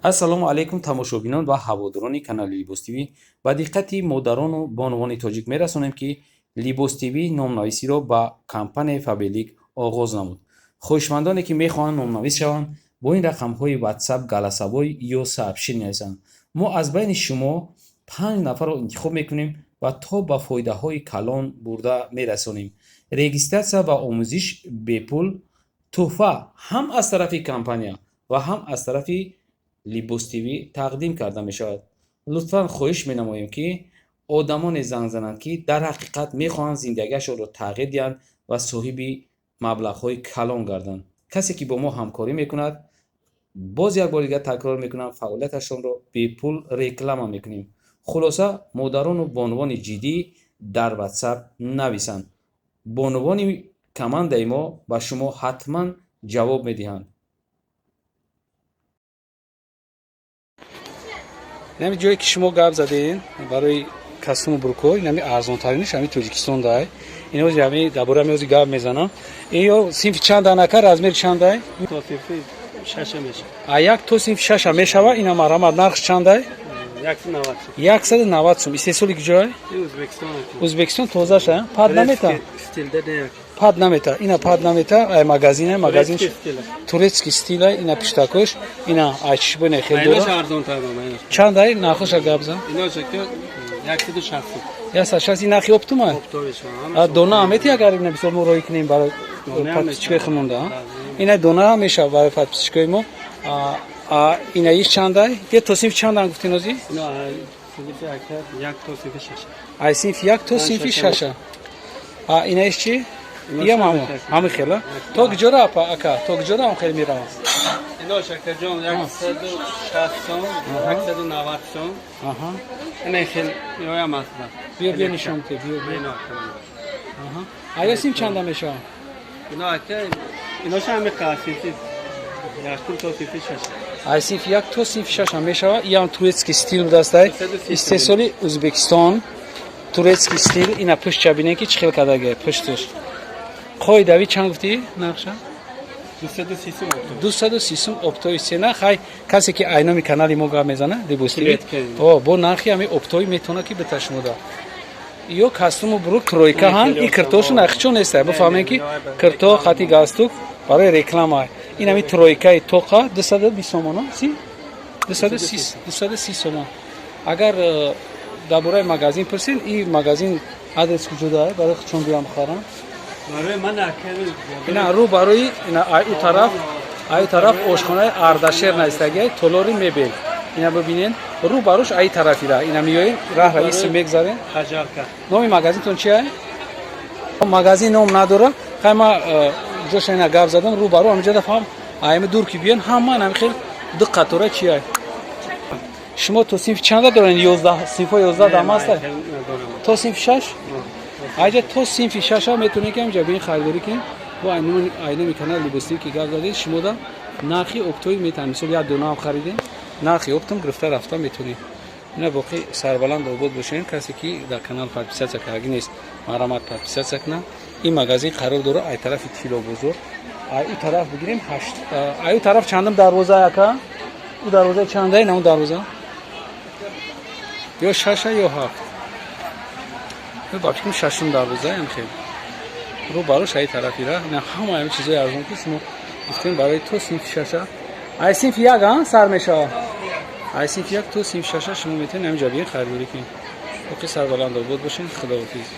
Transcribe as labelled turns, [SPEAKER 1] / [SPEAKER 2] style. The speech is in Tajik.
[SPEAKER 1] Ассалому алайкум, тамошобинон ва ҳаводорони канали Либос ТВ. Ба диққати модарону бонувони тоҷик мерасонем, ки Либос ТВ номнависиро ба компанияи Фаберлик оғоз намуд. Хоҳишмандоне, ки мехоҳанд номнавис шаванд, бо ин рақамҳои Ватсап голосовой ё сообщение нависанд. Мо аз байни шумо панҷ нафарро интихоб мекунем ва то ба фоидаҳои калон бурда мерасонем. Регистрация ва омӯзиш бепул, тӯҳфа ҳам аз тарафи компания ва ҳам аз тарафи Либос ТВ тақдим карда мешавад. Лутфан, хоҳиш менамоем, ки одамоне занг зананд, ки дар ҳақиқат мехоҳанд зиндагиашонро тағйир диҳанд ва соҳиби маблағҳои калон гарданд. Касе, ки бо мо ҳамкорӣ мекунад, боз як бор дигар такрор мекунам, фаъолияташонро бепул реклама мекунем. Хулоса, модарону бонувони ҷиддӣ дар Ватсап нависанд. Бонувони командаи мо ба шумо ҳатман ҷавоб медиҳанд.
[SPEAKER 2] Инами ҷое, ки шумо гап задед барои костюму брюко, инами арзонтаринаш ҳами Тоҷикистон дай. Инози ҳами дар бораи ҳами ози гап мезанам. Ин ё синфи чанда нака, размери чандай?
[SPEAKER 3] То синфи шаша мешавад.
[SPEAKER 2] А як то синфи шаша мешава. Ина, марҳамат, нархш чандай?
[SPEAKER 3] 190 сум.
[SPEAKER 2] 190 сум. Истеҳсоли куҷое?
[SPEAKER 3] Ин Ӯзбекистон.
[SPEAKER 2] Ӯзбекистон, тозаша пад намета.
[SPEAKER 3] Стилда не.
[SPEAKER 2] Пад намета, ина пад намета. Ай магазина, магазин.
[SPEAKER 3] Турецкий стил.
[SPEAKER 2] Турецкий стила. Ина пиштакош, ина ай чишбоне хел
[SPEAKER 3] Инаш
[SPEAKER 2] дора.
[SPEAKER 3] арзонтар баба, инаш.
[SPEAKER 2] Чандай нархоша гап зан.
[SPEAKER 3] Инаш ки 160 сум.
[SPEAKER 2] 160. Ин нархи оптума?
[SPEAKER 3] Оптовый шо.
[SPEAKER 2] А дона мети, агар ина бисёр мо роҳӣ кунем барои
[SPEAKER 3] Дона
[SPEAKER 2] подписчикои
[SPEAKER 3] мешавад.
[SPEAKER 2] худмонда?
[SPEAKER 3] Да.
[SPEAKER 2] Ина дона мешавад барои подписчикои мо. А ина иш чандай? Ё то синфи чандан гуфтин ози?
[SPEAKER 3] Ино синфи як то синфи шаша.
[SPEAKER 2] Ай синфи як то
[SPEAKER 3] Панҷ,
[SPEAKER 2] синфи
[SPEAKER 3] шаша.
[SPEAKER 2] шаша. А ина иш чи?
[SPEAKER 3] Ино
[SPEAKER 2] Иям
[SPEAKER 3] шаша
[SPEAKER 2] ҳамо
[SPEAKER 3] мешавад.
[SPEAKER 2] ҳами хела. То куҷора, апа, ака, то куҷора ҳам хел меравам?
[SPEAKER 3] Ино, шакарҷон, 160 сум, 190 сум. Ина хел иноям аст.
[SPEAKER 2] Биё, биё, нишон бите, биё, биё.
[SPEAKER 3] Ино.
[SPEAKER 2] Аҳа, ая синф чанда мешавад?
[SPEAKER 3] Ино ака, инош ҳами синфи якум то синфи шаша.
[SPEAKER 2] Ай синфи як то синфи шаша мешавад. Иам турецкий стил будастай.
[SPEAKER 3] 230.
[SPEAKER 2] Истеҳсоли Ӯзбекистон, турецкий стил. Ина пуштча бинем, ки чӣ хел кардага пушташ. Қоидави чанд гуфтӣ нақша?
[SPEAKER 3] 230 сум оптовый.
[SPEAKER 2] 230 сум оптовый цена. Хай, касе, ки айноми канали мо гап мезана, Либос ТВ,
[SPEAKER 3] Билет ки.
[SPEAKER 2] О бо нархи ҳами оптовый метавона, ки бита шумода. Ё костюму брюк тройка ҳан и киртошу нархи неста. Бифаҳмем, ки кирто хати галстук барои реклама. Ин ҳами тройкаи тоқа 220 сомоно си, 230, 230 сомон. Агар дар бораи магазин пурсед, и магазин адрес куҷо дорад, барои чон биям харам?
[SPEAKER 3] Барои ман ака.
[SPEAKER 2] Ина рӯ барои ина, ай у тараф, ай у тараф ошхонаи Ардашер наистагиай, толори мебел. Ина бибинен, рӯ барош ай тарафира. Ина миёем, раҳра исм мегзарем.
[SPEAKER 3] Хаҷарка.
[SPEAKER 2] Номи магазинтон чия? Магазин ном надора. Хай, ма ҷоша ина гап задам, рӯ баро ҳамиҷода фаҳм. Айми дур ки биён, ҳама ҳами хел ду қатора чия. Шумо то синфи чанда дорен? 11 синфҳо, 11 дам аста? То синфи шаш. Айҷа то синфи шаша метавонед, ки ҳамиҷа биён, харидорӣ кунед. Бо айноми канали Либос ТВ ки гап задед, шумода нархи оптовый метавонед. Мисол, як донаам харидем, нархи оптом гирифта рафта метавонед. Ина боқӣ сарбаланд обод бошед. Касе, ки дар канал подписаться кардаги нест, марҳамат, подписаться кунад. Ин магазин қарор дорад ай тарафи Тилобозор. Ай ӯ тараф бигирем, ҳашт, ай ӯ тараф чандум дарвоза, ака? Ӯ дарвоза чандай? На, ӯ дарвоза ё шаша, ё ҳафт. Ба фикрам, шашум дарвоза ям хел рӯ барош ай тарафи ра. Ина ҳама ҳами чизои арзон, ки шумо гуфтем, барои то синфи шаша, ай синфи як а сар мешавад. Ай синфи як то синфи шаша шумо метавонед ҳаминҷа биёед, харидорӣ кунед. Боқӣ сарбаланд обод бошед. Худоҳофиз.